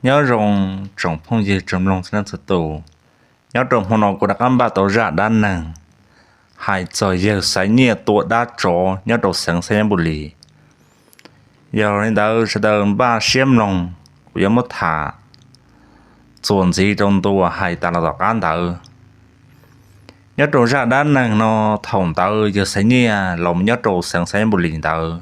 Nyob zoo tsoom phooj ywg tsoom mloog txhua leej txhua tus. Nyob rau hmo no kuv rov qab npaj tau zaj dab neeg hais txog yawg Xaiv Nyiaj tua dab tsov nyob rau xeev Xaiv Nyiaj Npus Lis. Yog li ntawd sawv daws npaj siab mloog, kuv yuav muab tham txuas ntxiv rau ntua hais tas los tom qab ntawd. Nyob rau zaj dab neeg no, thaum ntawd yawg Xaiv Nyiaj los nyob rau xeev Xaiv Nyiaj Npus Lis ntawd,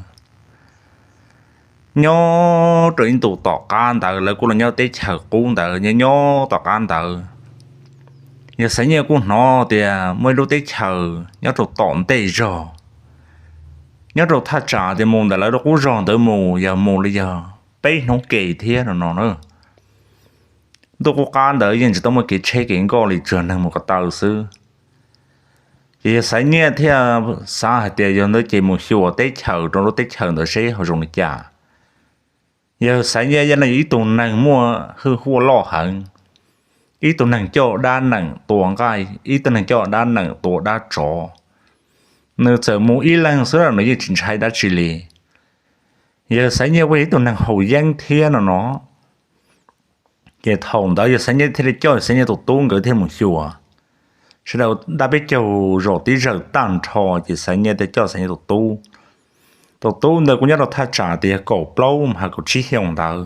nyob rau ib ntus tom qab ntawd lawv kuj los nyob teb chaws qub ntawd, nyob nyob tom qab ntawd, yawg Xaiv Nyiaj kuj hnov tias muaj ib lub teb chaws nyob rau tom ntej zog, nyob rau thaj tsam tias mus ntawm lawv lub qub zog ntawd mus yog mus li yog peb hnub ke thiab no no na. Ntuj qub qab ntawd yeej tsis tau muaj kev tsheb kev nkoj li, tsuas neeg mus ko taw xwb. Ces yawg Xaiv Nyiaj thiaj xav hais tias yog ntawd ces mus xyuas teb chaws rau lub teb chaws ntawd seb ho zoo li cas. Yawg Xaiv Nyiaj yog ib tug neeg muaj hwj huaj loj heev, ib tug neeg coj dab neeg tua nqaij, ib tug neeg coj dab neeg tua dab tsov. Nws txawm mus ib leeg xwb los nws yeej tsis ntshai dab tsi li. Yawg Xaiv Nyiaj kuj yog ib tug neeg haus yeeb thiab no no. Ces thaum ntawd yawg Xaiv Nyiaj thiaj li coj yawg Xaiv Nyiaj tus tub nkawd thiaj mus xyuas. Sawv daws dab peb caug zaum tib zawm tag nrho ces Xaiv Nyiaj thiaj coj Xaiv Nyiaj tus tub. Tus tub ntawd kuj nyob rau thaj tsam tias yog kaum plaub mus hais kaum tsib xyoos ntawd.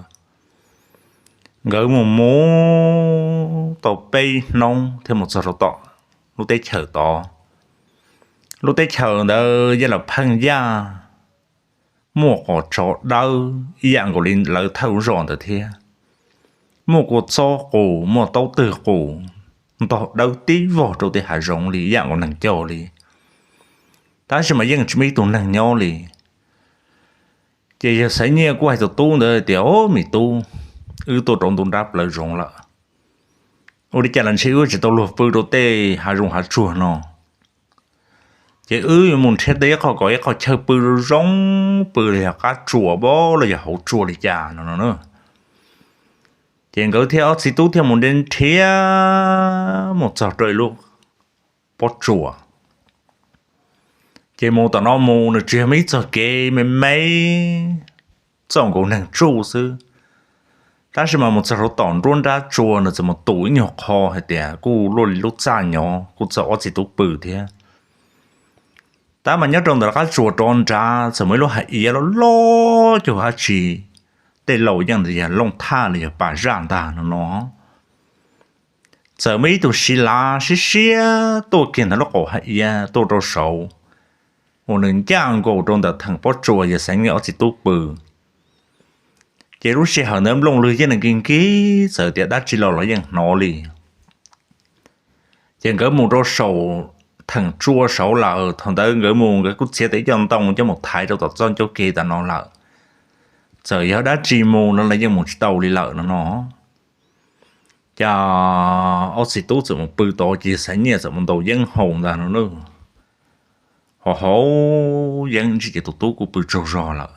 Nkawd mus mus tau peb hnub thiaj mus txog rau tom lub teb chaws tod. Lub teb chaws ntawd yog los pheej yaj, muaj qos tsov dawb ib yam nkaus li lawv thawj lub zos ntawd thiab. Muaj kua txob qus, muaj taub twg qus, ntog dawb tib vog rau tej hav zoov li ib yam nkaus neeg coj li. Tab sis mas yeej tsis muaj ib tug neeg nyob li. Ces yawg Xaiv Nyiaj kuj hais tus tub ntawd tias, Au, me tub, wb tuaj rau ntu nrab plawv zoov lawm. Ua li cas los ntshe wb tsis tau luag pw rau tej hav zoov hav tsuag no. Ces wb yuav mus nrhiav tau ib qho kom ib qho chaw pw zoo zoo, pw los yog qab tsuas pab los yog hauv tsua li cas no no na. Ces nkawd thiaj ob txiv tub thiaj mus nrhiav mus txog rau ib lub pob tsuas. Ces mus tom no mus nws tsuas yog ib txoj kev me me txoj nkaus neeg tsuj xwb. Tab sis mas mus txog rau tom nruab nrab tsua nws txawm mus tus ib nyuag qho hais tias kuj luaj li lub txaj nyov kuj txog ob txiv tub pw thiab. Tab mas nyob rau ntawm qab tsuas rov nrad txawm muaj ib lub hav iav loj loj cuag dab tsi, tej laus yeej tias yog looj thaj los yog pas zaj ntag no no. Txawm muaj ib tug siv lav siab siab tuaj kiag ntawm lub qaum hav iav tuaj rau saud, uas nws ncaj nkaus rau ntawm theem pob tsuas yawg Xaiv Nyiaj ob txiv tub pw. Ces lub sij hawm ntawd nplooj lwg yeej nkig nkig, txawm tias dab tsi los los yeej hnov li. Ces nkawd mus rau saum theem tsua saud lawm, thaum ntawd nkawd mus nkawd kuj txiav tau ib co ntoo coj mus thaiv rau tom txoj ncauj ke tam no lawm. Txawm yog dab tsi mus no los yeej mus tsis tau li lawm no no. Ces ob txiv tub txawm mus pw tod ces Xaiv Nyiaj txawm mus ntaus yeeb haus ntag no na. Ho haus yeeb ntsij ces tus tub kuj pw tsaug zog lawm.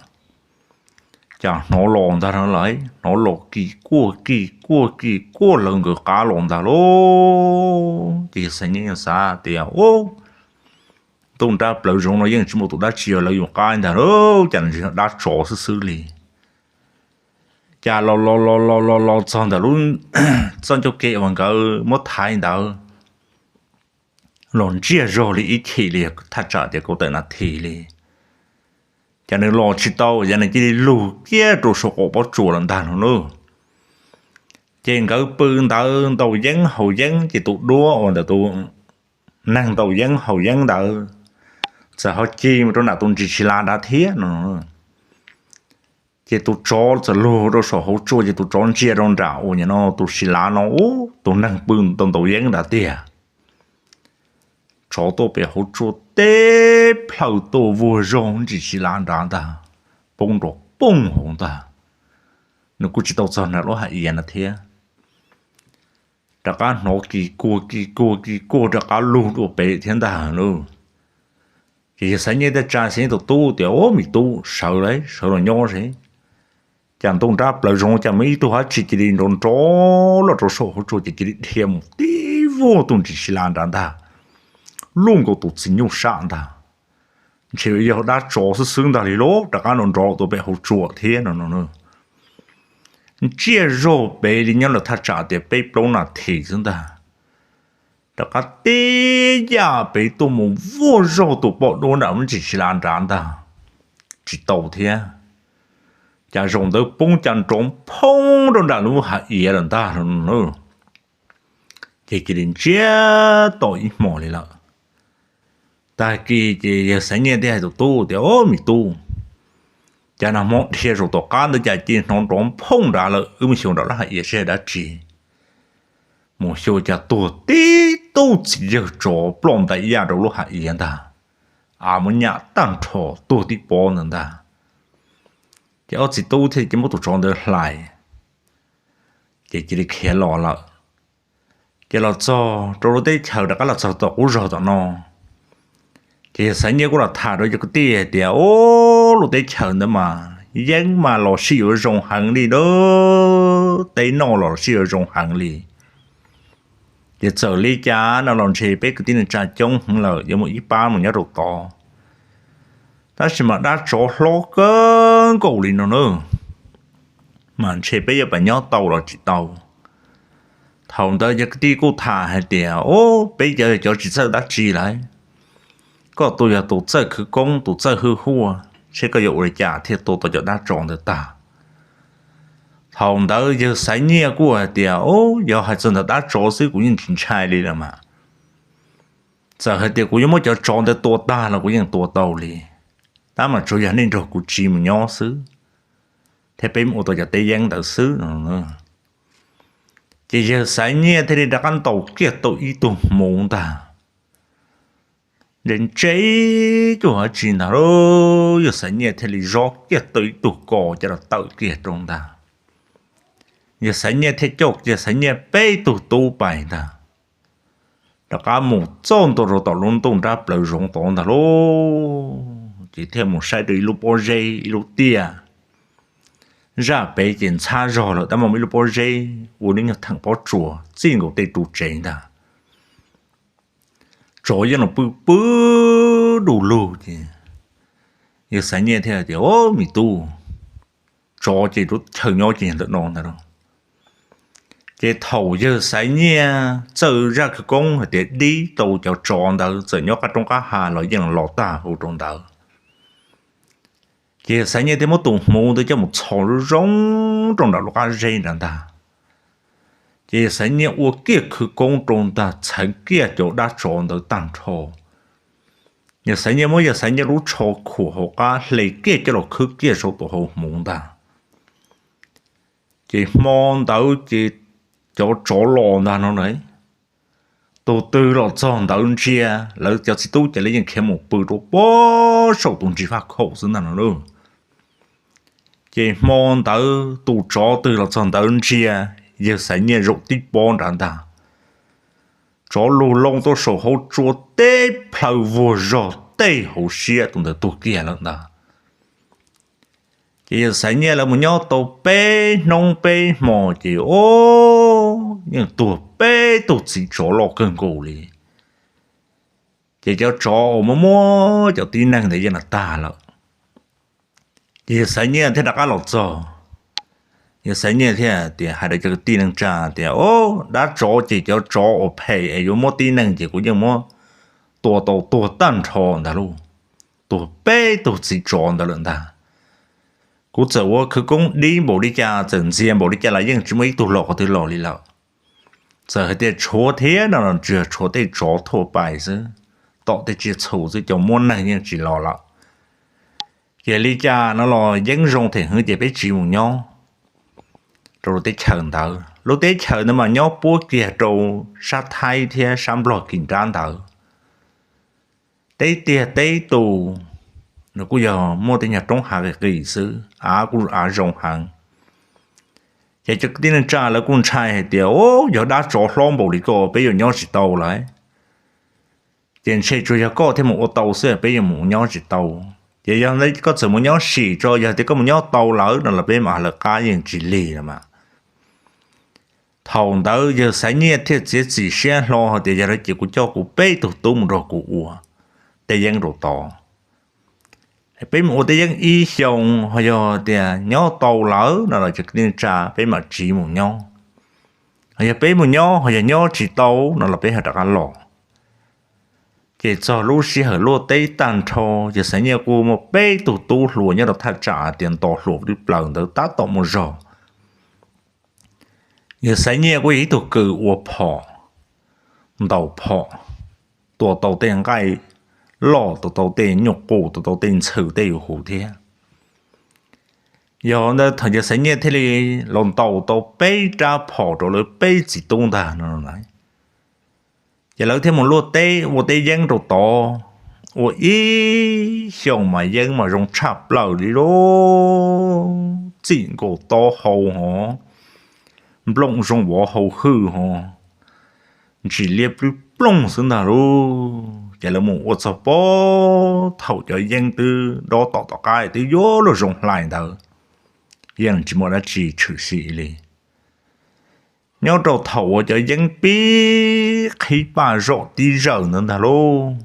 Ces hnov los ntag no lawm, hnov los kis kuaj kis kuaj kis kuaj lawv nkawd qab los ntag lauj. Ces Xaiv Nyiaj xav tias, Ub, ntuj nrab plawv zoov no yeej tsis muaj tus dab tsi lawv yus qab ntag lauj, cas ntshe yog dab tsov xwb xwb li. Cas los los los los los los txog ntawm lub txoj ncauj ke uas nkawd muab thaiv ntawd, los ntsiag zog li ib chim li thaj tsam tias kaum tawm nas this li. Ces nws los tsis tau, ces nws cia li lug kiag rau saum qaum pob tsuas lawm ntag no lauj. Ces nkawd pw ntawd ntaus yeeb haus yeeb ces tus duab uas ntawm tus neeg ntaus yeeb haus yeeb ntawd txawm ho ci mus rau nram tus ntsis tsis lav nrad thiab no. Ces tus tsov txawm lug rau saum hauv tsua ces tus tsov ntsia rau nram uas nim no tus tsis lav no, ub, tus neeg pw ntaus ntaus yeeb nrad tiag. Tsov tuaj pem hauv tsua teb plhaw tuaj vuag zog ntsis tsis lav nrad ntag, poob nrov poog hauv ntag. Nws kuj tsis tau txog nram lub hav iav no thiab. Rov qab hnov kis kuag kis kuag kis kuag rov qab lug dua pem thiab ntag lauj. Ces yawg Xaiv Nyiaj thiaj tsa Xaiv Nyiaj tus tub tias, Ub, me tub, sawv lauj, sawv los nyob seb. Cas ntuj nrab plawv zoov cas muaj ib tug dab tsi cia li nrov nrov los rau saum hauv tsua ces cia li dhia mus tib vuag tus ntsis tsis lav nrad ntag, luj nkaus tus txiv nyuj sab ntag. Ntshe yog dab tsov xwb xwb ntag li lauj, rov qab nrov nrov tuaj pem hauv tsua thiab no no. ntsiag zog pem li nyob lawm thaj tsam tias peb plaub nas this xwb ntag. Rov qab tib yam pem tuaj mus vuag zog tus poj duab nram lub tsev tsis lav nrad ntag, tsis tau thiab. Cas zaum ntawd poob cas nrov phoob rau nram lub hav iav lawm ntag. Ces cia li ntsiag to ib hmos li lawm. Tag kis ces yawg Xaiv Nyiaj thiaj hais tus tub tias, Au, me tub, cas nag hmo dhia zaum tom qab ntawd cas cia li hnov nrov phoob nrad lawm, wb mus xyuas nram lub hav iav seb dab tsi. Mus xyuas cas tuag tib tug txiv yawg tsov ploj ntais ib yam rau lub hav iav ntag, av muab nyam tag nrho tuag tib pob ntawd ntag. Ces ob txiv tub thiaj li muab tus tsov ntawd hlais, ces cia li khiav los lawm. Ces los txog rau lub teb chaws rov qab los txog tom qub zog tom no, ces yawg Xaiv Nyiaj kuj los tham rau yawg kwv tij hais tias, Ub, lub teb chaws ntawd mas yeeb mas los sij yuav zoo heev li lawm, teb noj los sij yuav zoo heev li. Ces txawm li cas no los ntshe peb kwv tij neej tsa coob heev lawm, yuav mus ib pab mus nyob rau tod, tab sis mas dab tsov hlob kawg nkaus li no na, mas ntshe peb yuav pab nyob tau los tsis tau. Thaum ntawd yawg kwv tij kuj tham hais tias, Ub, peb cov yog cov tsis txawj dab tsi lawm, koj tus yog tus txawj khwv koob tus txawj hwj huaj, seb koj yuav ua li cas thiaj tua tau cov dab tsov ntawd tag. Thaum ntawd yawg Xaiv Nyiaj kuj hais tias, Ub, yog hais txog ntawm dab tsov xwb kuv yeej tsis ntshai li lawm mas. Txawm hais tias kuv yuav muab cov tsov ntawd tua tag los kuv yeej tua tau li, tab mas tsuas yog nej nrog kuv tsiv mus nyob xwb, thiab peb mus ua tau cov teb yeeb ntawd xwb. Ces yawg Xaiv Nyiaj thiaj li rov qab ntaus kiag tau ib tug hmuv ntag, ntse ntse cuag dab tsi ntag lauj. Yawg Xaiv Nyiaj thiaj li zov kiag tau ib tug ko coj los tawm kiag rau ntag. Yawg Xaiv Nyiaj thiaj coj kiag Xaiv Nyiaj peb tug tub pais ntag, rov qab mus txog ntua rau tom lub ntuj nrab plawv zoov tod ntag lauj. Ces thiaj mus saib rau ib lub pob zeb ib lub tiaj, zaj pem ces ntxhab zog lawm tab mas muaj ib lub pob zeb ua lub nyuag theem pob tsuas txij nkaus tej ru tsev ntag. Tsov yeej los pw pw du lug ces yawg Xaiv Nyiaj thiaj tias, Au, me tub, tsov ces lub chaw nyob ces yog ntawm no ntag lauj. Ces thaum yawg Xaiv Nyiaj txawj zaj khawv koob hais tias dib tau cov tsov ntawd txawm nyob qab roob qab hav los yeej los tag huv rau ntawd. Ces yawg Xaiv Nyiaj thiaj muab tus hmuv ntawd coj mus txhos zoo zoo rau nram lub qab zeb nrad ntag. Ces yawg Xaiv Nyiaj ua kiag khawv koob rau ntag txheev kiag cov dab tsov ntawd tag nrho. Yawg Xaiv Nyiaj muab yawg Xaiv Nyiaj lub tsho khuam hauv qab hle kiag coj los khwb kiag saum tus hauv hmuv ntag. Ces hmo ntawd ces cov tsov los ntag no na, tus twg los txog ntawd ntsia, lawv cov txiv tub ces lawv yeej khiav mus pw rau pob saum tus ntsis faj khaum xwb ntag no lauj. Ces hmo ntawd tus tsov twg los txog ntawd ntsia, yawg Xaiv Nyiaj zaum tib pob nrad ntag. Tsov lug loo tuaj saum hauv tsua teb plhaw vuag zog tej hauv siab tus ntawd tuag kiag lawm ntag. Ces yawg Xaiv Nyiaj lawv mus nyob tau peb hnub peb hmo ces o, yeej tuag peb tug txiv tsov loj kawg nkaus li. Ces cov tsov uas muab muab cov tib neeg ntawd yeej los tag lawm. Ces yawg Xaiv Nyiaj thiaj rov qab los txog. Yawg Xaiv Nyiaj thiaj tias hais rau cov kwv tij neej tsa tias, O, dab tsov ces cov tsov uas phem es yuav muab tib neeg ces kuv yeej muab tua tau tuag tag nrho ntag lauj. Tuag peb tug txiv tsov ntawd lawm ntag. Kuv txawm ua khawv koob dib npaum li cas, txawm ntxias npaum li cas los yeej tsis muaj ib tug los qhov twg los li lawm. Txawm hais tias tshuav thiab no los tsuas yog tshuav tej tsov thuaj pais xwb, tom tej tsiaj txhu xwb, cov muab neeg yeej tsis los lawm. Ces li cas no los yeeb zoo them hwv ces peb tsiv mus nyob rau lub teb chaws ntawd. Lub teb chaws ntawd mas nyob puab kiag rau sab Thaib thiab sab Nplog kis nrab ntawd. Teb tiag teb tus, nws kuj yog muaj tej nyuag roob hav qis qis xwb, av kuj av zoo heev. Ces cov kwv tij neej tsa lawv kuj ntshai hais tias, O, yog dab tsov hlob npaum li ko peb yuav nyob tsis tau lawm. Ces ntshe tsuas yog koj thiaj mus ua tau xwb, peb yuav mus nyob tsis tau. Ces yog koj txawm mus nyob sim tso, yog tias koj mus nyob tau lawm no los peb mam lawv qab yeej tsis lig los mas. Thaum ntawd yawg Xaiv Nyiaj thiaj txiav txim siab hlo hais tias, Yog li ces kuv coj kuv peb tug tub mus nrog kuv ua tej yeeb rau tod. Peb mus ua teb yeeb ib xyoos, ho yog tias nyob tau lawm no los cov kwv tij neej tsa peb mam tsiv mus nyob. Ho yog peb mus nyob ho yog nyob tsis tau no los peb ho rov qab los. Ces txog lub sij hawm luaj teb tag nrho, yawg Xaiv Nyiaj kuj muaj peb tug tub hluas nyob rau thaj tsam tias nto hluas twb plaws ntawd tab tom muaj zog. Yawg Xaiv Nyiaj kuj yog ib tug kws ua phom, ntaus phom, tua tau tej nqaij loj, tua tau tej nyuj qus, tua tau tej ntxhw tej yus huv thiab. Yog ntawd thaum yawg Xaiv Nyiaj thiaj li los ntaus tau peb rab phom rau lawv peb txiv tub ntag no. Ces lawv thiaj mus luaj teb ua teb yeeb rau tod, ua ib xyoos mas yeeb mas zoo tshaj plaws li lauj, txij nkaus taub hau hos, nplooj zoo vov hau hwj hos, ntsis liab plwb plooj xwb ntag lauj. Ces lawv mus ua txog pob thaum cov yeeb twb dob tom tom qab twb yuav luag zoo hlais ntawd, yeej tsis muaj dab tsi tshwm sim li. Nyob rau thaum uas cov yeeb pib qhib paj zom tib zawm ntawd ntag lauj,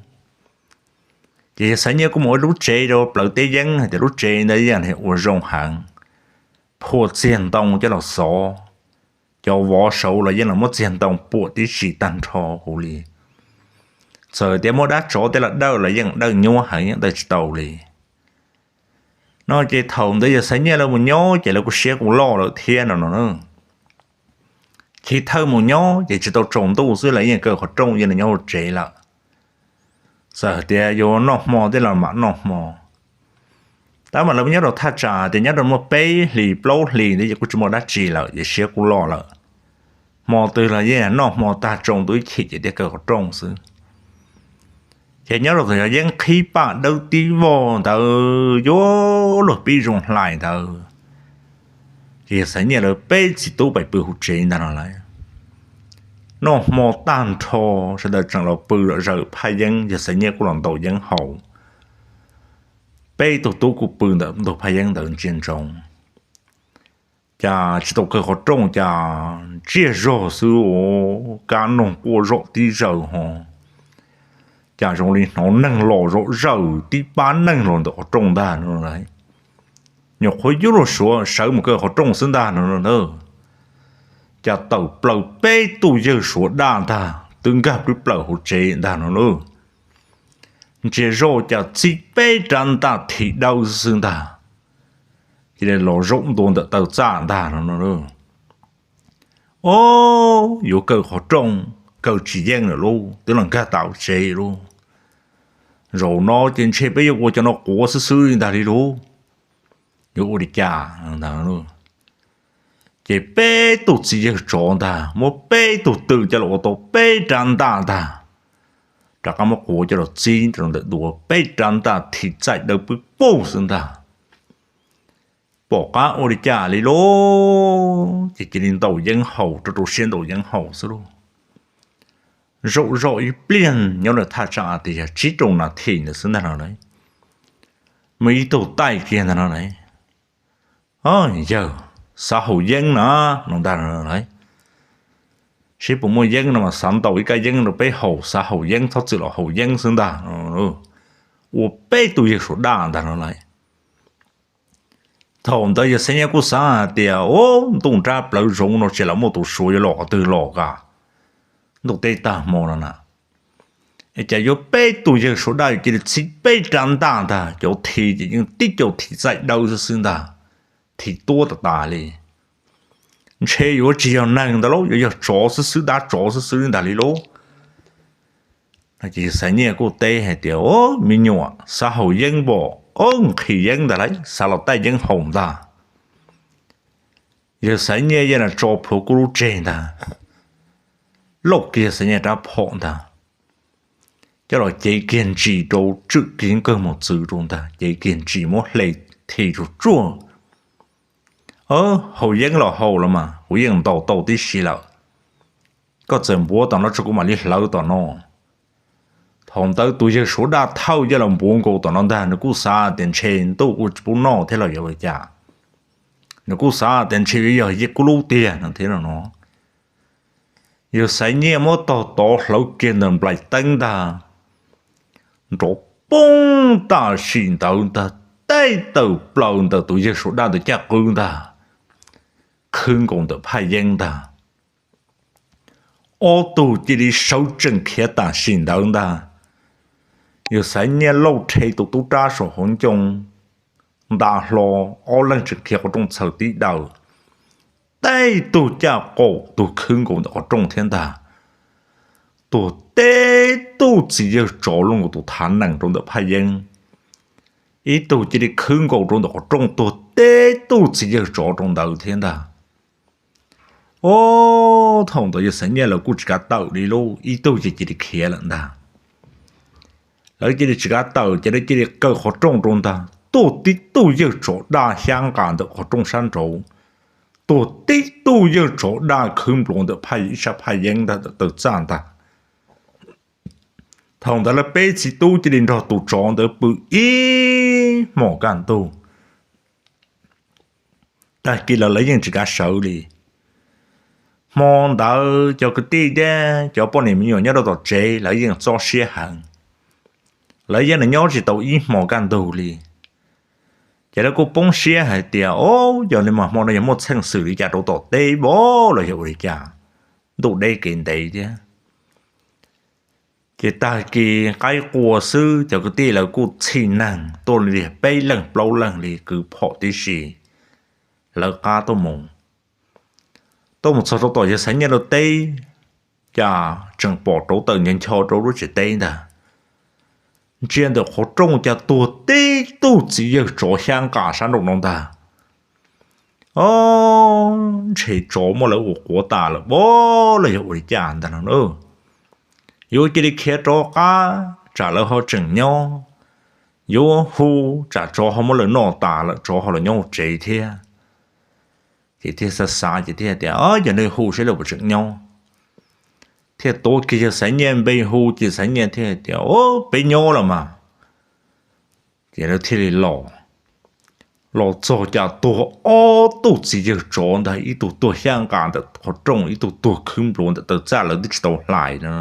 ces yawg Xaiv Nyiaj kuj mus ua lub tsev rau plawv teb yeeb hais tias lub tsev ntawd yeej ua zoo heev, phua txiag ntoo coj los xov, cov vov saud los yeej los muab txiag ntoo puam tib si tag nrho huv li. Txawm tias muab dab tsov tej los dawj los yeej dawj nyuab heev, yeej dawj tsis tau li. No ces thaum ntawd yawg Xaiv Nyiaj lawv mus nyob ces lawv kuj siab kuj loj lawm thiab no no. Chiv thawj mus nyob ces tsis tau tsaus ntuj xwb, lawv yeej kaw qhov rooj yeej nyob hauv tsev lawm. Txawm tias yuav noj hmo tej los mam noj hmo. Tab mas lawv nyob rau thaj tsam tias nyob rau muaj peb hlis plaub hlis ntawd ces kuj tsis muaj dab tsi lawm, ces siab kuj loj lawm. Hmo twg los yeej noj hmo tag tsaus ntuj ib chim ces thiaj kaw qhov rooj xwb. Ces nyob rau thaum cov yeeb qhib paj dawb tib vog ntawd yuav luag pib zoo hlais ntawd, ces yawg Xaiv Nyiaj lawv peb txiv tub pais pw hauv tsev ntag no lauj. Noj hmo tag nrho, sawv daws tseem los pw lom zaws phaj yeeb, yawg Xaiv Nyiaj kuj los ntaus yeeb haus. Peb tug tub kuj pw ntawm ntug phaj yeeb ntawd ntsia ntsoov. Cas tsis tau kaw qhov rooj cas ntsiag zog xwb, kab noog quaj zom tib zaws ho. Cas zoo li hnov neeg los zom zaws tib pab neeg los ntawm qhov rooj ntag no lauj. Nyuam qhuav yuav luag suav sawv mus kaw qhov rooj xwb ntag no lauj. Cas tawm plaws peb tug yawg suav daj ntag twb nkag pib plaws hauv tsev ntag no lauj. Ntsia zoj cas txib peb rab ntaj thim dawb xwb ntag. Cia li los zaum ntua ntawm taw txaj ntag no lauj. Ob, yuav kaw qhov rooj, kaw tsis yeej lawm lauj, twb los nkag tau tsev lauj. Zaum no ces ntshe peb yuav ua cov no quav xwb xwb li ntag li lauj. Yuav ua li cas ntag. Ces peb tug txiv yawg tsov ntag muab peb tug tw coj los ua tau peb rab ntaj ntag, rov qab muab quav coj los txib rau ntawm duav, peb rab ntaj thim txaij dawb pwb paug xwb ntag. Pom qab ua li cas li lauj, ces cia li ntaus yeeb haus, rau rau siab ntaus yeeb haus xwb lauj. Zaum zoj ib pliag nyob rau thaj tsam tias yog tsib rau nas this ntawd xwb ntag no lauj, muaj ib tug taij kiag ntag no lauj. Yawg, xav haus yeeb na no ntag no lauj. Seb puas muaj yeeb no mas xav ntaus ib kab yeeb rau peb haus, xav haus yeeb txhob txwm los haus yeeb xwb ntag no. Ua peb tug yawg suav daj ntag no lauj. Thaum ntawd yawg Xaiv Nyiaj kuj xav hais tias, o, ntuj nrab plawv zoov no tsis los muaj tus suav yuav los qhov twg los ka, ntuj teb tag hmo no na. Es cas yuav peb tug yawg suav daj cia li txib peb rab ntaj ntag, cov thim ces yeej tib co thim txaij dawb xwb xwb ntag, thim tuab tas tas li. Ntshe yuav tsis yog neeg ntag lauj, yuav yog tsov xwb xwb, dab tsov xwb xwb ntag li lauj. Ces yawg Xaiv Nyiaj kuj teb hais tias, o, me nyuam xav haus yeeb npaum, o, nqhis yeeb ntag lauj, xav los taij yeeb haus ntag. Yawg Xaiv Nyiaj yeej tso plhuav kub lub tseg ntag, lauj kiag Xaiv Nyiaj rab phom ntag, coj los cev kiag ntsis rau, tswm kiag kawg mos txwv rau ntag, cev kiag ntsis muab hle thi tsuag tsuag. Haus yeeb los haus los mas, kuv yeej ntaus tau tib si lawm. Koj txawm npuav tom no tso kuv mam li hlawv tom no. Thaum ntawd tus yawg suav daj thawj coj los npuav nkaus tom no ntag, nws kuj xav tias ntshe ntuj kuj tsis pub noj thiab los yuav ua cas. Nws kuj xav tias ntshe yuav yog yeeb kub lub tiag no thiab no. Yawg Xaiv Nyiaj muab tog tod hlawv kiag ntawm nplaim teeb ntag, nrov poob tam sim ntawd ntag, teb tawm plaws ntawm tus yawg Suav Daj ntawd caj qwb ntag, khwb nkaus ntawm Phaj Yeeb ntag. Ob tug cia li sawv tsees khiav tam sim ntawd ntag. Yawg Xaiv Nyiaj Lauj rhe tus tub rab saum hauv ncoo nta hlo, ob leeg tsees khiav qhov rooj txhaws tib daws, teb tug caj qaum tug khwb nkaus ntawm qhov rooj thiab ntag. Tuag teb tug txiv yawg tsov luaj nkaus tus thav nees rau ntawm Phaj Yeeb, ib tug cia li khwb nkaus rau ntawm qhov rooj tuag teb tug txiv yawg tsov rau ntawd thiab ntag. Ob, thaum ntawd yawg Xaiv Nyiaj lawv kuj tsis kav tawm li lauj, ib tug ces cia li khiav lawm ntag. Lawv cia li tsis kav tawm ces lawv cia li kaw qhov rooj rau ntag, tuag tib tug yawg tsov daj xyab nqa ntawm qhov rooj sab nraud, tuag tib tug yawg tsov daj khwb npluav ntawm Phaj, ib sab Phaj Yeeb ntag, ntawm taw txaj ntag. Thaum ntawd lawv peb txiv tub cia li nrog tus tsov ntawd pw ib hmos kaj ntug. Tag kis los lawv yeej tsis kav sawv li. Hmo ntawd cov kwv tij thiab cov poj niam me nyuam nyob rau tom tsev lawv yeej txob siab heev. Lawv yeej nyob tsis tau ib hmos kaj ntug li. Ces lawv kuj poob siab hais tias, o, yog li mas hmo no yog muaj txheej xwm li cas rau tom teb pab los yog ua li cas, ntuj deb kev ntev thiab. Ces tag kis qaib qua xwb cov kwv tij lawv kuj txhij neeg tuaj li peb leeg plaub leeg li kwv phom tib si, lawv qab tuaj mus. Tuaj mus txog rau tom yawg Xaiv Nyiaj lawv teb, cas tseem pom rauv taws ncho ncho rau lub tsev teb ntag. Ntsia ntawm qhov rooj cas tuag tib tug txiv yawg tsov xyab nqa sab nraum no ntag. O, ntshe tsov muab lawv ua quav tas lawm pab los yog ua li cas ntag no. Yuav cia li khiav rov qab tsam lawv ho tseem nyob, yuav hu tsam tsov ho muab lawv noj tas lawm tsov ho los nyob hauv tsev thiab. Ces thiaj xav xav ces thiaj tias, yog li hu saib lawv puas tseem nyob. Thiaj tuav kiag yawg Xaiv Nyiaj npe hu ces Xaiv Nyiaj thiaj tias, o, peb nyob los mas. Ces lawv thiaj li los. Los txog cas tuag ob tug txiv yawg tsov ntag, ib tug tuag xyab nqa ntawm qhov rooj, ib tug tuag khwb npluav ntawm taw txaj, lawv twb tsis tau hlais no.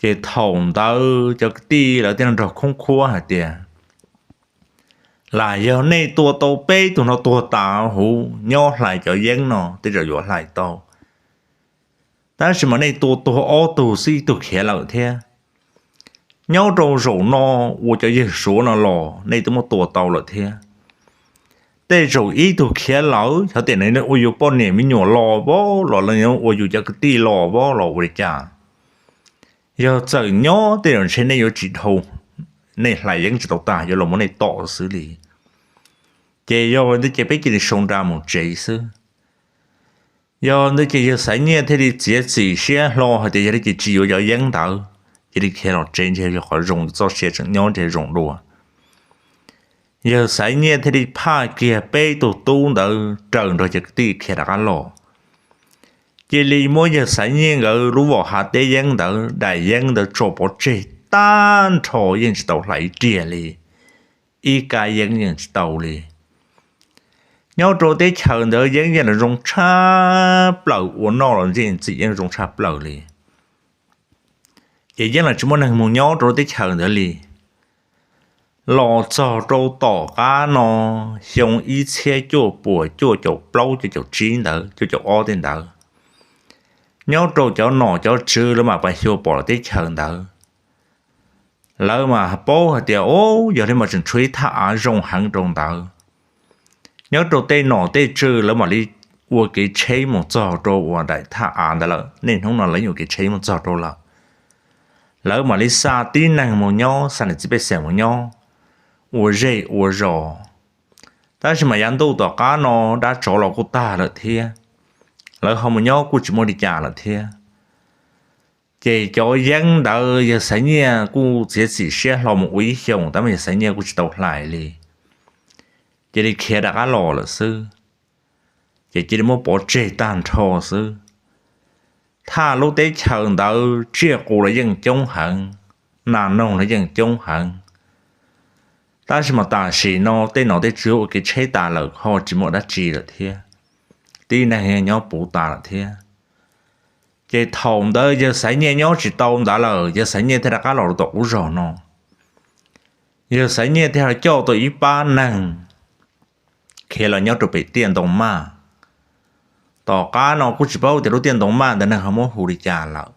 Ces thaum ntawd cov kwv tij lawv thiaj nrog khoob khuab hais tias, lam yog nej tua tau peb tug no tuag tas huv nyob hlais cov yeeb no tej zaum yuav hlais tau. Tab sis mas nej tua tuag ob tug xwb ib tug khiav lawm thiab. Nyob rau zaum no uas cov yawg Suav no los nej twb muab tua tau lawm thiab. Tej zaum ib tug khiav lawm, xyov tias nws ua yus poj niam me nyuam los pab los, los ua yus cov kwv tij los pab los ua li cas. Yog txawm nyob tej zaum ntshe nej yuav tsis dhau, nej hlais yeeb tsis tau tag yuav los muab nej tom xwb li. Ces yog ntawd ces peb cia li sau nra mus tsev xwb. Yog ntawd ces yawg Xaiv Nyiaj thiaj li txiav txim siab hlo hais tias yog li ces tsis yuav cov yeeb ntawd, cia li khiav los tsev ntshe yog qhov zoo, txoj sia tseem nyob ntshe zoo dua. Yawg Xaiv Nyiaj thiaj li phaj kiag peb tug tub ntawd raws nrog cov kwv tij khiav rov qab los. Cia li muab yawg Xaiv Nyiaj nkawd lub vos hav teb yeeb ntawd, daim yeeb ntawd tso pov tseg tag nrho, yeej tsis tau hlais ib riag li, ib kab yeeb yeej tsis tau li. Nyob rau teb chaws ntawd yeeb yeej los zoo tshaj plaws, ua noj los yeej txim yeej zoo tshaj plaws li. Ces yeej los tsis muaj neeg mus nyob rau teb chaws ntawd li. Los txog rau tom qab no xyoo ib txhiab cuaj puas cuaj caum plaub cuaj caum tsib ntawd, cuaj caum ob tej ntawd, nyob rau cov nom cov tswv lawv mam pas xyuas pom teb chaws ntawd. Lawv mas paub hais tias, o, yog li mas tseem tshuav ib thaj av zoo heev rau ntawd. Nyob rau tej nom tej tswv lawv mam li ua kev tsheb mus txog rau uas daim thaj av ntawd lawm. Niaj hnub no lawv yeej ua kev tsheb mus txog rau lawm. Lawv mam li xa tib neeg mus nyob, xa niam txiv pej xeem mus nyob, ua zej ua zos. Tab sis mas yav ntuj tom qab no dab tsov los kuj tag lawm thiab, lawv ho mus nyob kuj tsis muaj li cas lawm thiab. Ces cov yeeb ntawd yawg Xaiv Nyiaj kuj txiav txim siab hlo mus ua ib xyoos, tab mas yawg Xaiv Nyiaj kuj tsis tau hlais li, cia li khiav rov qab los lawm xwb. Ces cia li muab pov tseg tag nrho xwb. Thaj lub teb chaws ntawd tsiaj qus los yeej coob heev, nas noog los yeej coob heev. Tab sis mas tam sim no tej nom tej tswv ua kev tsheb tas lawm ho tsis muaj dab tsi lawm thiab, tib neeg nyob puv tas lawm thiab. Ces thaum ntawd yawg Xaiv Nyiaj nyob tsis tau ntawd lawm, yawg Xaiv Nyiaj thiaj rov qab los rau tom qub zos no. Yawg Xaiv Nyiaj thiaj coj tau ib pab neeg khiav los nyob rau pem tiaj ntoo maj. Tom qab no kuj tsis paub tias lub tiaj ntoo maj ntawd neeg ho muab hu li cas lawm,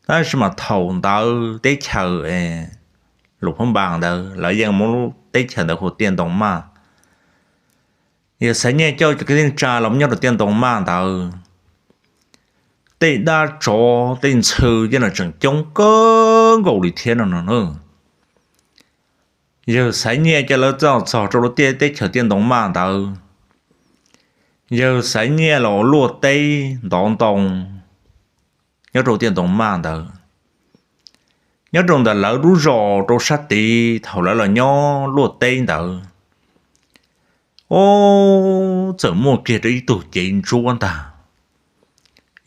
tab sis mas thaum ntawd teb chaws Luas Phab Npas ntawd lawv yeej muab lub teb chaws ntawd hu tiaj ntoo maj. Yawg Xaiv Nyiaj coj cov kwv tij neej tsa los nyob rau tiaj ntoo maj ntawd, tej dab tsov tej ntxhw yeej los tseem coob kawg nkaus li thiab no no. Yawg Xaiv Nyiaj coj lawv txog txog rau lub tiaj teb chaws tiaj ntoo maj ntawd, yawg Xaiv Nyiaj los luaj teb ntov ntoo nyob rau tiaj ntoo maj ntawd. Nyob rau ntawm lawv lub zos rau sab tid thaum lawv los nyob luaj teb ntawd, ob, txawm muaj kiag rau ib tug cev ntsuab ntag,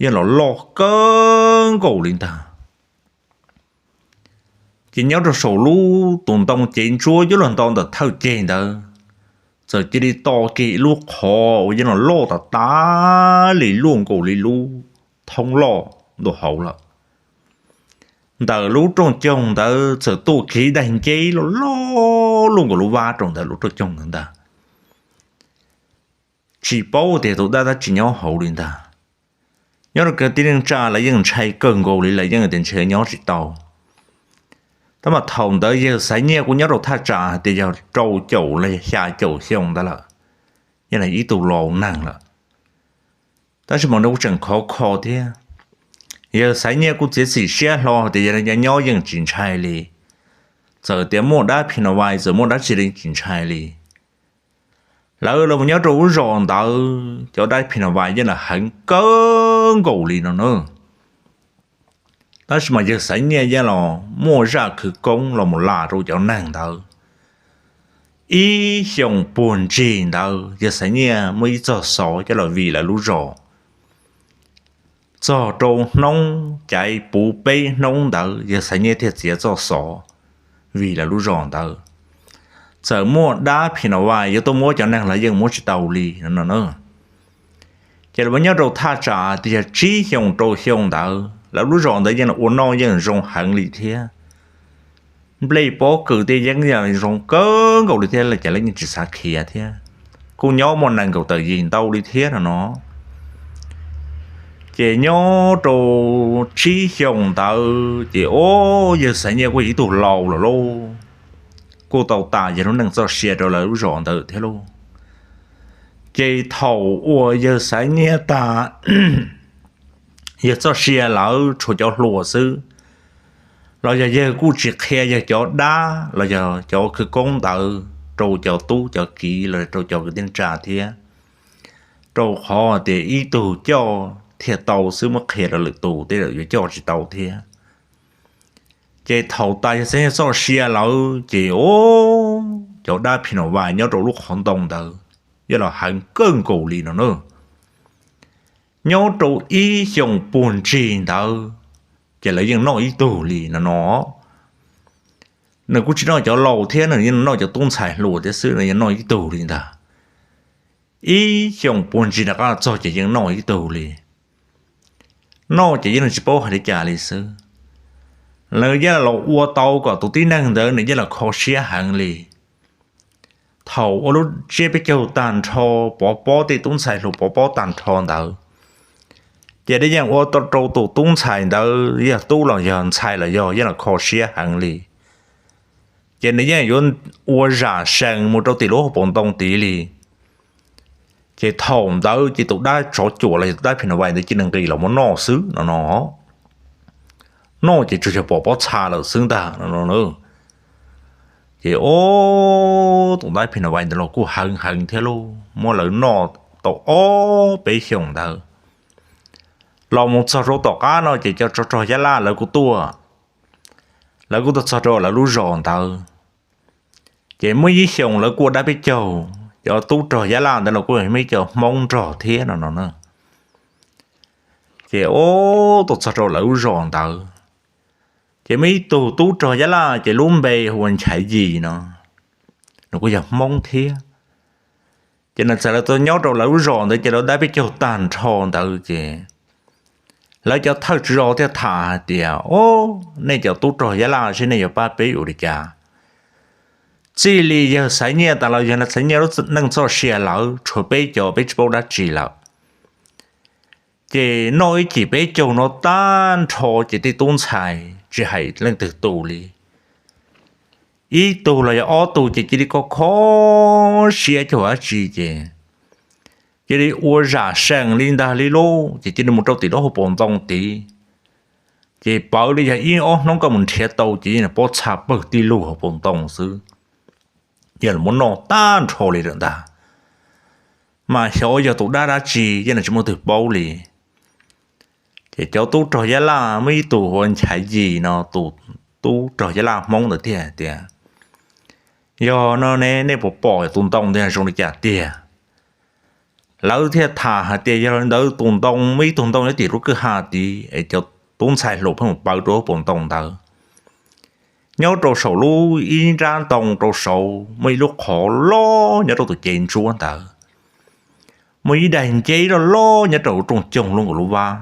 yeej los loj kawg nkaus li ntag. Ces nyob rau saum lub tus ntoo cev ntsuab yuav luag nto ntawm thawj ceg ntawd, txawm cia li to kiag ib lub qhov uas yeej los loj tas tas li luaj nkaus li lub thoob loj ntu hauv lawm. Ntawm lub rooj coog ntawd txawm tuaj kiag ib daim nceb loj loj luaj nkaus lub vab rau ntawm lub rooj coog ntawd ntag. Tsis paub tias tus dab tab tsis nyob hauv li ntag. Nyob rau kwv tij neej tsa lawv yeej ntshai kawg nkaus li, lawv yeej tias ntshe nyob tsis tau. Tab mas thaum ntawd yawg Xaiv Nyiaj kuj nyob rau thaj tsam hais tias yog rau caum los yog xya caum xyoo ntawd lawm, yeej ib tug laus neeg lawm. Tab sis mas nws kuj tseem khov kho thiab. Yawg Xaiv Nyiaj kuj txiav txim siab hlo tias yog nyob yeej tsis ntshai li, txawm tias muaj dab phim no vais txawm muaj dab tsi li tsis ntshai li. Lawv los nyob rau lub zos ntawd cov dab phim no vais yeej los heev kawg nkaus li no na. Tab sis mas yawg Xaiv Nyiaj yeej los muaj zaj khwv koob los mus lam rau cov neeg ntawd. Ib xyoos puag ntsis ntawd yawg Xaiv Nyiaj muaj ib txoj xov coj los vim lawv lub zos. Txog rau hnub caiv puv peb hnub ntawd yawg Xaiv Nyiaj thiaj txiav txoj xov vim lawv lub zos ntawd. Txawm muaj dab phim no vais yuav tuaj muab cov neeg los yeej muab tsis tau li no. Ces lawv nyob rau thaj tsam tias yog tsib xyoos rau xyoo ntawd lawv lub zos ntawd yeej ua noj yeej zoo heev li thiab. Nplej pob kws tej yeeb yam zoo kawg nkaus li thiab, ces lawv yeej tsis xav khiav thiab. Kuj nyob muaj nees nkaum tawm yim ntau li thiab no no. Ces nyob rau tsib xyoos ntawd ces ob, yawg Xaiv Nyiaj kuj yog ib tug laus lawm lauj, kuj tau tas yawg lub neej txoj sia rau lawv lub zos ntawd thiab lauj. Ces thaum uas yawg Xaiv Nyiaj tas yawg txoj sia lawm tshuav cov hluas xwb, los yog yawg kuj tsis qhia yawg cov dab los yog cov khwv koob ntawd rau cov tub cov kiv los rau cov kwv tij neej tsa thiab, rau qhov tias ib tug coj thiaj tau xwb, muab qhia rau lwm tus tej zaum yuav coj tsis tau thiab. Ces thaum tas yawg Xaiv Nyiaj txoj sia lawm ces ob, cov dab phim no vais nyob rau lub qhov ntoo ntawd yeej los heev kawg nkaus li no na. Nyob rau ib xyoos puag ntsis ntawd ces lawv yeej noj ib tug li no no. Nws kuj tsis noj cov laus thiab, nws yeej noj cov tub ntxhais hluas thiab xwb, nws yeej noj ib tug li ntag. Ib xyoos puag ntsis rov qab txog ces yeej noj ib tug li. Noj ces yeej tsis paub hais li cas li xwb. Lawv yeej los ua tau kom tus tib neeg ntawd nws yeej los kho siab heev li. Thaum ua lub tsiab peb caug tag nrho, pov pob, tej tub ntxhais hluas pov pob tag nrho ntawd, ces nws yeej ua rau tus tub ntxhais ntawd, yog tub los yog ntxhais los yog, yeej los kho siab heev li. Ces nws yeej yuav ua zam sees mus rau tim lub hauv paus ntoo tid li. Ces thaum ntawd ces tus dab tsov cuam los yog tus dab phim no vais ntawd cia li nqis los muab noj xwb no no. Noj ces tsuas yog pom pob txha lawm xwb ntag no no. Ces ob, tus dab phim no vais ntawd los kuj heev heev thiab lauj, muab lawv noj tau ob peb xyoos ntawd. Los mus txog rau tom qab no ces cov tsov rog Yab Laj lawv kuj tuaj, lawv kuj tuaj txog rau lawv lub zos ntawd. Ces muaj ib xyoos lawv kuj ua dab peb caug, cov tub rog Yab Laj ntawd los kuj yog muaj ib co Hmoob nrog thiab no no na. Ces ob, tuaj txog rau lawv lub zos ntawd, ces muaj ib tug tub rog Yab Laj ces lub npe hu ua Nchaiv Yis no, nws kuj yog Hmoob thiab. Ces nws txawm los nyob rau lawv lub zos ntawd ces lawv dab peb caug tag nrho ntawd ces lawv cov thawj tswv zos thiaj tham hais tias, Ob, nej cov tub rog Yab Laj seb nej yuav pab peb ua li cas? Txij li yawg Xaiv Nyiaj tas los yawg Xaiv Nyiaj lub neej txoj sia lawm, tshuav peb cov peb tsis paub dab tsi lawm. Ces noj ib cim peb caug no tag nrho ces tej tub ntxhais tsis hais leej twg tus li, ib tug los yog ob tug ces cia li kho kho siab cuag dab tsi ces cia li ua zam seem li ntag li lauj, ces cia li mus rau tim lub hauv paus ntoo tid. Ces pawv li yog ib ob hnub koj mus nrhiav tau ces yeej pob txha pawg tij lug hauv paus ntoo xwb, yog los muab noj tag nrho li lawm ntag. Mas xyov yog tus dab dab tsi yeej tsis muaj leej twg paub li. Ces cov tub rog Yab Laj muaj ib tug hu ua Nchaiv Yim no, tus tub rog Yab Laj Hmoob ntawd thiaj tias, yog no ne nej puas pom tus ntoo ntawd zoo li cas tiag? Lawv thiaj tham hais tias yog li ntawd tus ntoo, muaj ib tug ntoo nyob tim lub kwj ha tid es cov tub ntxhais hluas pheej mus pawv rau hauv paus ntoo ntawd. Nyob rau saum lub ib nrab ntoo rau saud muaj ib lub qhov loj nyob rau tus cev ntsuab ntawd, muaj ib daim nceb loj loj nyob rau hauv rooj coog lub nkaus lub vab.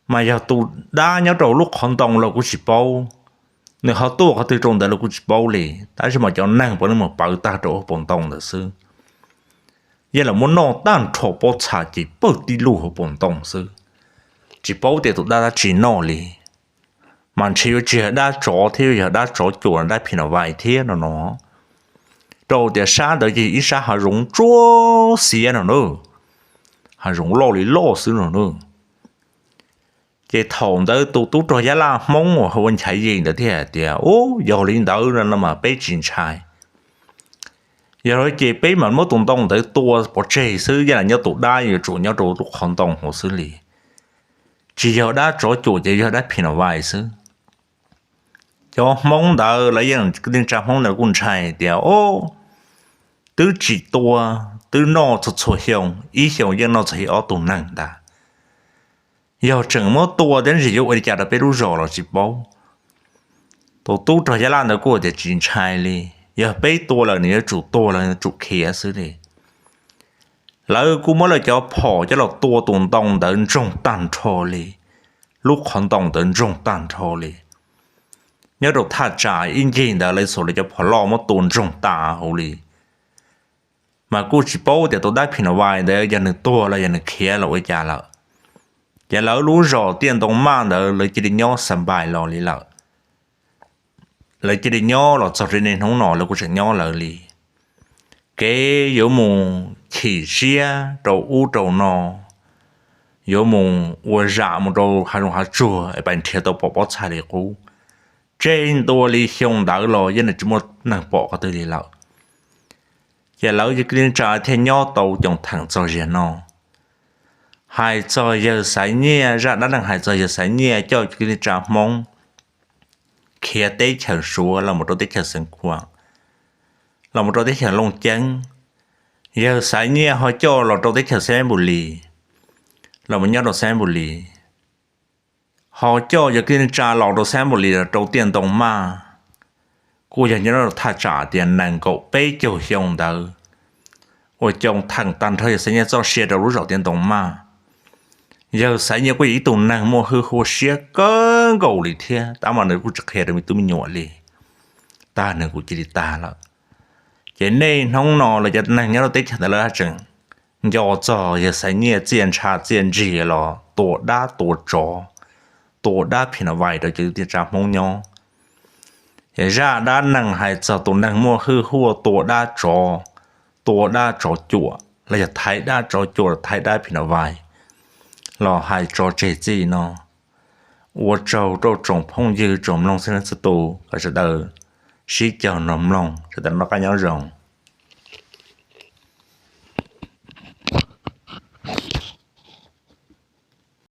Mas yog tus dab nyob rau lub qhov ntoo los kuj tsis paub, nws ho tuaj qhov twg rau ntawd los kuj tsis paub li, tab sis mas cov neeg puav leej mus pawv tag rau hauv paus ntoo ntawd xwb. Yeej los muab noj tag nrho pob txha ces pawg tij lug hauv paus ntoo xwb, tsis paub tias tus dab dab tsi noj li. Mas ntshe yuav tsis yog dab tsov thiab, yuav yog dab tsov cuam, dab phim nyuj vais thiab no no, rau tias sab ntawd ces ib sab hav zoov tsuab xiab no na, hav zoov loj li loj xwb no na. Ces thaum ntawd tus tub rog Yab Laj Hmoob uas hu ua Nchaiv Yim ntawd thiaj hais tias, u, yog li ntawd no mas peb tsis ntshai. Yog li ces peb mam muab tus ntoo ntawd tua pov tseg xwb, yeej los nyob tus dab yuav tsum nyob rau lub qhov ntoo hauv xwb li, tsis yog dab tsov cuam ces yog dab phim nyuj vais xwb. Cov Hmoob ntawd lawv yeej, kwv tij neej tsa Hmoob ntawd kuj ntshai tias, o, twb tsis tua, twb noj txhua txhua xyoo, ib xyoos yeej noj txog ib ob tug neeg ntag. Yog tseem muab tua tiam sis yuav ua li cas rau peb lub zos los tsis paub. Tus tub rog Yab Laj ntawd kuj tias tsis ntshai li, yog peb tua lawm nws yuav tsum tuag los yuav tsum khiav xwb li. Lawv kuj muab lawv cov phom coj los tua tus ntoo ntawd ntsoog tag nrho li, lub qhov ntoo ntawd ntsoog tag nrho li. Nyob rau thaj tsam ib ncig ntawd lawv xuas lawv cov phom loj muab tua ntsoog tas hauv li. Mas kuj tsis paub tias tus dab phim nyuj vais ntawd yog nws tuag los yog nws khiav los ua cas lawm. Ces lawv lub zos Tiaj Ntoo Maj ntawd lawv cia li nyob xa npais los li lawm. Lawv cia li nyob los txog rau niaj hnub no lawv kuj tseem nyob lawv li. Kev yuav mus chim siab rau ub rau no, yuav mus ua zam mus rau hav zoov hav tsuag es pais nrhiav tau pom pob txha li qub, tseg ntua li xyoo ntawd los yeej tsis muaj neeg pom qhov twg li lawm. Ces lawv cov kwv tij neej tsa thiaj nyob tau coom theem txog ziag no. Hais txog yawg Xaiv Nyiaj, zaj dab neeg hais txog yawg Xaiv Nyiaj coj kwv tij neej tsa Hmoob khiav teb chaws Suav los mus rau teb chaws Xeev Khuam, los mus rau teb chaws Looj Ceeb. Yawg Xaiv Nyiaj ho coj los rau teb chaws Xeeb Npus Lis, los mus nyob rau Xeeb Npus Lis, ho coj yawg kwv tij neej tsa los rau Xeeb Npus Lis los rau Tiaj Ntoo Maj, kuj yog nyob rau thaj tsam tias nees nkaum peb caug xyoo ntawd, uas coom theem tag nrho yawg Xaiv Nyiaj txoj sia rau lub zos Tiaj Ntoo Maj. Yawg Xaiv Nyiaj kuj yog ib tug neeg muaj hwj huaj siab kawg nkaus li thiab, tab mas nws kuj tsis qhia rau me tub me nyuam li, tag nws kuj cia li tag lawm. Ces niaj hnub no los cov neeg nyob rau teb chaws ntawd lawv tseem nco txog yawg Xaiv Nyiaj txiaj ntsha txiaj ntsig los tua dab tua tsov, tua dab phim nyuj vais rau cov kwv tij neej tsa Hmoob nyob. Ces zaj dab neeg hais txog tus neeg muaj hwj huaj tua dab tsov, tua dab tsov cuam los yog thaiv dab tsov cuam, thaiv dab phim nyuj vais los hais tso tseg txij no. Ua tsaug rau tsoom phooj ywg tsoom mloog txhua leej txhua tus, kom sawv daws sib caug nrog mloog, sawv daws noj qab nyob zoo.